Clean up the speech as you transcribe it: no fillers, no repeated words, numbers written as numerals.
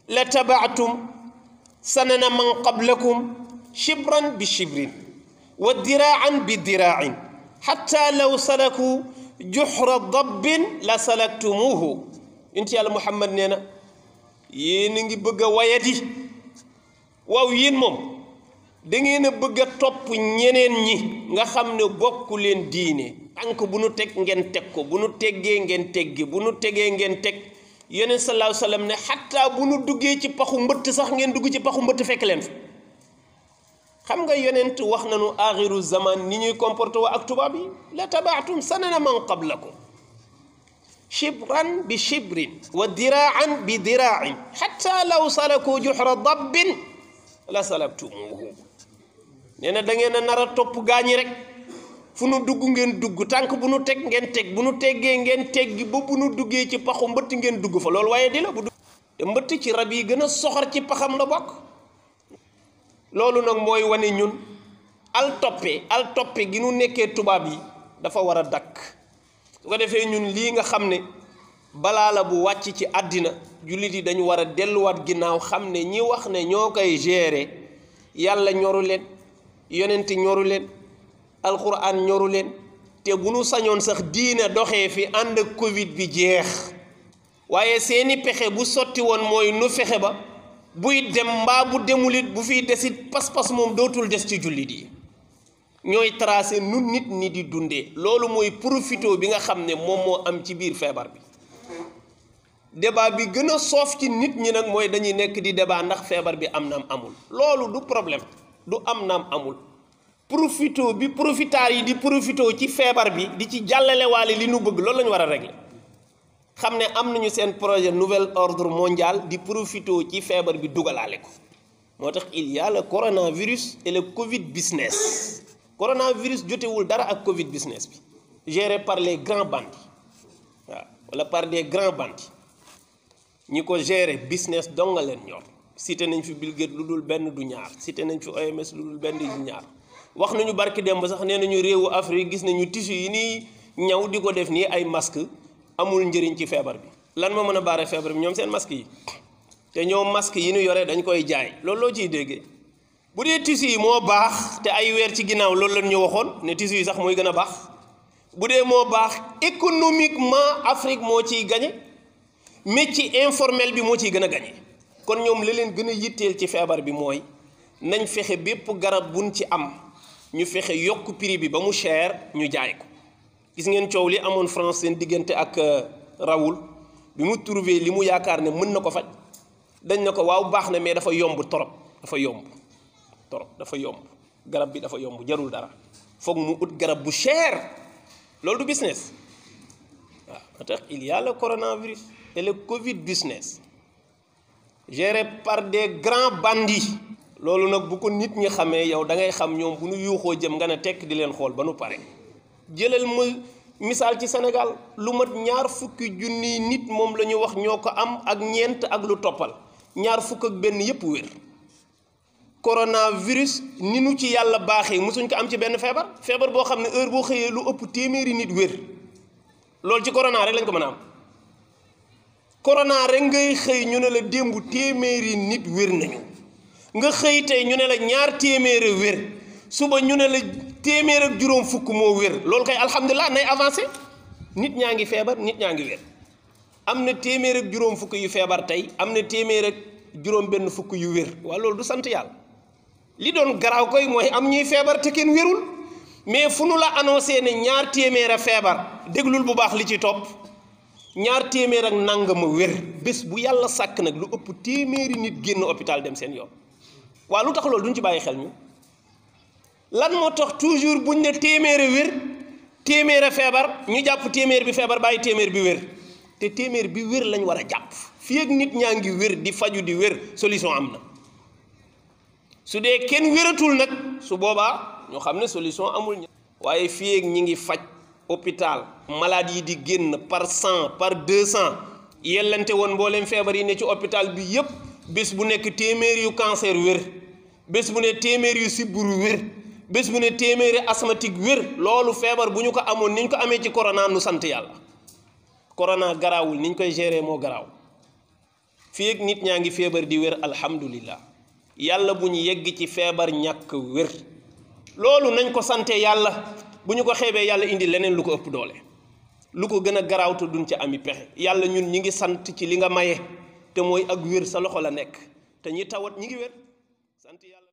la tabaatum sanana man qablakum shibran bi shibrin wa diraan bi diraain xatta law salaku juxra dabbin la salaktumuuhu. inti yàlla Muhammad nee na yéen a ngi bëgg a wayadi waaw yéen moom da ngeen a bëgg a topp ñeneen ñi nga xam ne bokku leen diine tànk bu nu teg ngeen teg ko bu nu teggee ngeen teggi bu nu tegee ngeen teg. yonent sallallahu alayhi wa sallam ne xataa bu nu duggee ci paxu mbëtt sax ngeen dugg ci paxu mbëtt fekk leen fa. xam nga yonent wax nañu axiru zaman ni ñuy comporté wa ak tubaab yi la tabaatum sanana man qablakum shibran bi shibrin wa diraan bi diraain xatta law salaku juxra dabbin la salabtumuhu. nee na da ngeen a nar a topp gaañi rek fu nu dugg ngeen dugg tànk bu nu teg ngeen teg bu nu teggee ngeen teggi ba bu nu duggee ci paxu mbëtt ngeen dugg fa loolu waaye di la bu dugg te mbëtt ci rab yi gën a soxor ci paxam la bokk. loolu nag mooy wane ñun al toppe gi nu nekkee tubaab yi dafa war a dakk. su ko defee ñun lii nga xam ne balaa la bu wàcc ci àddina jullit yi dañu war a delluwaat ginnaaw xam ne ñi wax ne ñoo koy gérer yàlla ñoru leen yonent ñoru leen alquran ñoru leen te bu nu sañoon sax diina doxee fi ànd ak covid bi jeex waaye seeni pexe bu sotti woon mooy nu fexe ba buy dem mbaa bu demulit bu fiy desit pas-pas moom dootul des ci jullit yi ñooy tracé nu nit ñi di dundee. loolu mooy profito bi nga xam ne moom moo am ci biir feebar bi. débat bi gën a soof ci nit ñi nag mooy dañuy nekk di débat ndax feebar bi am naam amul. loolu du problème du am naam amul. profito bi profitaar yi di profito ci feebar bi di ci jàllale waale li nu bëgg loolu la ñu war a régler xam ne am nañu seen projet nouvel ordre mondial di profito ci feebar bi dugalaale ko. moo tax il y a le coronavirus et le covid business. coronavirus jotewul dara ak covid business bi géré par les grands bandits waaw wala par des grands bandits ñi ko géré business dong nga leen ñor. cité nañ fi Bill Gates lu dul benn du ñaar cité nañ fi OMS lu dul benn du ñaar. wax nañu barki démb sax nee nañu réewu Afrique gis nañu tissu yi nii ñaw di ko def nii ay masque amul njëriñ ci feebar bi. lan moo mën a baare feebar bi ñoom seen masque yi te ñoom masque yi ñu yore dañ koy jaay loolu loo ciy déggee bu dee tissu yi moo baax te ay weer ci ginnaaw loolu lañ ñu waxoon ne tissu yi sax mooy gën a baax bu dee moo baax économiquement Afrique moo ciy gañe métier informel bi moo ciy gën a gañe kon ñoom la leen gën a yitteel ci feebar bi mooy nañ fexe bépp garab buñ ci am. ñu fexe yokk prix bi ba mu cher ñu jaay ko gis ngeen coow li amoon France seen diggante ak Raoul bi mu trouvé li mu yaakaar ne mën na ko faj dañ ne ko waaw baax na mais dafa yomb torop dafa yomb garab bi dafa yomb jarul dara foog mu ut garab bu cher loolu du business waaw moo tax il y a le coronavirus et le covid business géré par des grands bandits. loolu nag bu ko nit ñi xamee yow da ngay xam ñoom bu nu yuuxoo jëm nga ne tekk di leen xool ba nu pare. jëlal ma misaal ci Sénégal lu mat 20,000 nit moom la ñu wax ñoo ko am ak ñeent ak lu toppal 21 yépp wér. coronavirus ni nu ci yàlla baaxee mosuñ ko am ci benn feebar boo xam ne heure boo xëyee lu ëpp téeméeri nit wér loolu ci corona rek lañ ko mën a am. corona rek ngay xëy ñu ne la démb téeméeri nit wér nañu. nga xëy tey ñu ne la 200 wér suba ñu ne la 150 moo wér loolu kay alhamdulilah nay avancé nit ñaa ngi feebar nit ñaa ngi wér am na 150 yu feebar tey am na 150 yu wér waaw loolu du sant yàlla li doon garaaw koy mooy am ñuy feebar te kenn wérul mais fu nu la annoncé ne 200 feebar déglul bu baax li ci topp 200 ak nangama wér bés bu yàlla sàkk nag lu ëpp 100 nit génn hôpital dem seen yoon. waaw lu tax loolu duñ ci bàyyi xel ñu lan moo tax toujours buñ ne 100 wér 100 feebar ñu jàpp 100 bi feebar bàyyi 100 bi wér te 100 bi wér lañ war a jàpp fii ak nit ñaa ngi wér di faju di wér solution am na su dee kenn wératul nag su boobaa ñu xam ne solution amul. waaye fii ak ñi ngi faj hôpital malade yi di génn par 100 par 200 yellante woon mbooleem feebar yi ne ci hôpital bi yépp bés bu nekk 100 yu cancer wér bés bu ne 100 yu sibbiru wér bés bu ne 100 asthmatique wér loolu feebar bu ñu ko amoon ni ñu ko amee ci corona nu sant yàlla corona garaawul ni ñu koy gérer moo garaaw fii ak nit ñaa ngi feebar di wér alhamdulillah yàlla bu ñu yegg ci feebar ñàkk wér loolu nañ ko sante yàlla bu ñu ko xeebee yàlla indi leneen lu ko ëpp doole lu ko gën a garaaw te duñ ca ami pexe yàlla ñun ñi ngi sant ci li nga maye te mooy ak wér sa loxo la nekk te ñi tawat ñi ngi wér sant yàlla